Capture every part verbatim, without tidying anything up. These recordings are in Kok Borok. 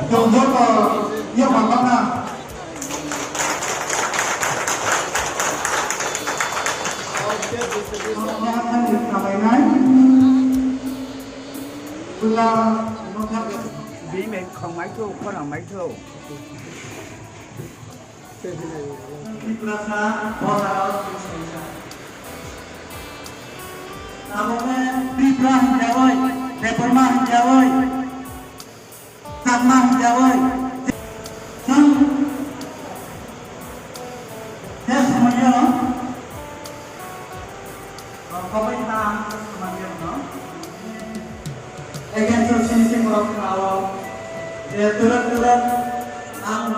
Chwng joto yaphang bana. Bini khorang mai thou, khorang mai thou. Tiprasa bosaro singsa. Tabokhe Tipra hinjawi, Debbarma hinjawi, Changma hinjawi. Chwng je somoio, o, kobai ta ang somoio no. Again, so sini sini borok khao. Je turut turut ang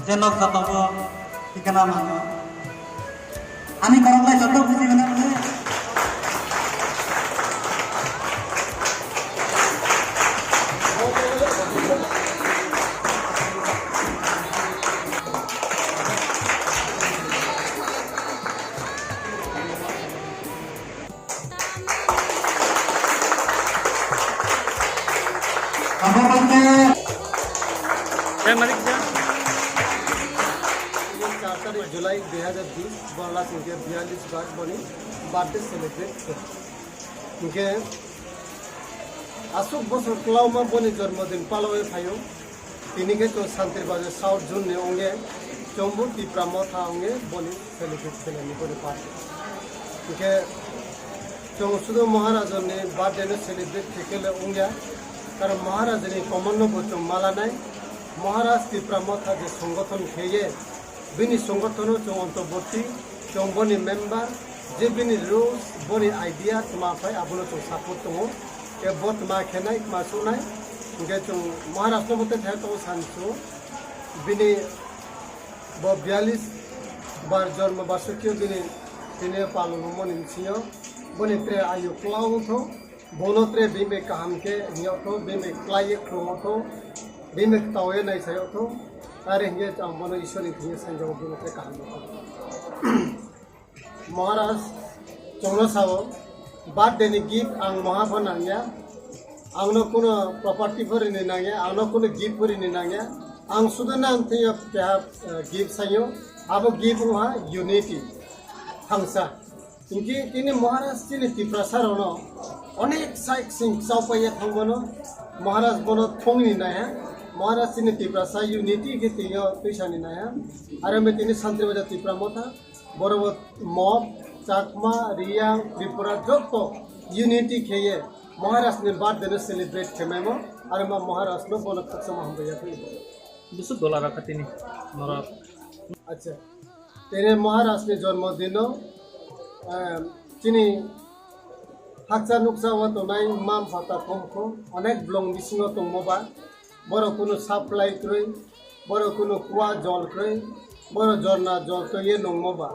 je nok jatao. Tikana mano. Ani korok lai joto buji mano. Abo bangke. Eh, malik ja. Ini char tarik Julai dui hajar bis, borla singke biyalis bar boni birthday celebrate khe. Hingke aswk bosor kwlauma boni jormodin palaiwi phaio. Tini khe chwng Santir Bazar South Zone ni wngya, chwngbo Tipra Motha wngya boni celebrate khainani boni birthday. Hingkhe chwng sudu Maharajani birthday no celebrate khaikhe le wngya, karon Maharajani command no bo chwng malanai. Maharaj Tipra Motha je songothon kheye, bini songothon o chwng ontoborti, chwng boni member, je bini rules, boni idea twma phai abono chwng support tongo. Khe bo twma khenai, twma sunai. Hingkhe chwng Maharaj no bo tei thai tongo sansu. Bini bo biyalis bar jormo basukyo bini tini palwlwngmani bisingo. Boni tere ayu kwlao wngkho. Bono tere bini bai kaham khe himyakho, bini bai kwlaiye khulumokho, bini bai kwtaoye naisayokho. Are hingkhe ang bono Ishwarni thangwi sanjago, bini tere kaham wngkho. Maharaj chwngno sao, birthday ni gift ang moha pho nangya, angno kuno property pho rini nangya, angno kuno gift pho rini nangya, ang sudu nang thwiyo keha, eh, gift sayo, abo gift wngha unity, thangsa. Hinkhe tini Maharaj chini Tiprasa rokno onek side sing chaupaiya thangmano, Maharaj bono thongni naiha, Maharaj chini Tiprasa unity khe twiyo twisani naiha, aro tini Santir Bazar Tipra Motha, Borok bo Mog, Chakma, Riyang, Tripura joto unity kheye Maharaj ni birthday no celebrate khemaimo, aro ma Maharaj no bono khakchangma hambai ya phai. Busuk dola rakha tini norok. Acha. Tini Maharaj ni jormo dino, em, chini hakcha nuksa o tongnai mam pata khomkho, onek blong bisingo tongmo ba. Borok kunu supply kwrwi, borok kunu kua jol kwrwi, borok jorna jol twiwi nungmo ba.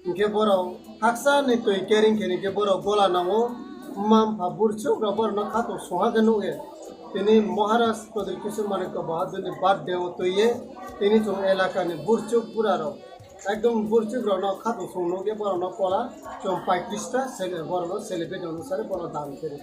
Hinkhe borok haksa ni twi carrying khe hinkhe borok gola nango, mma mpha burchuk rok borokno khatung songha khe nukya. Tini Maharaj Chaudhary Kishore Manikya Bahadurni birthday o twiwi tini chwng elakani burchuk burarok, ekdom burchuk rokno khatung song nukya, borokno kola chwng paitris ta sele-, borokno celebrate rwna sari borok dan khe rw.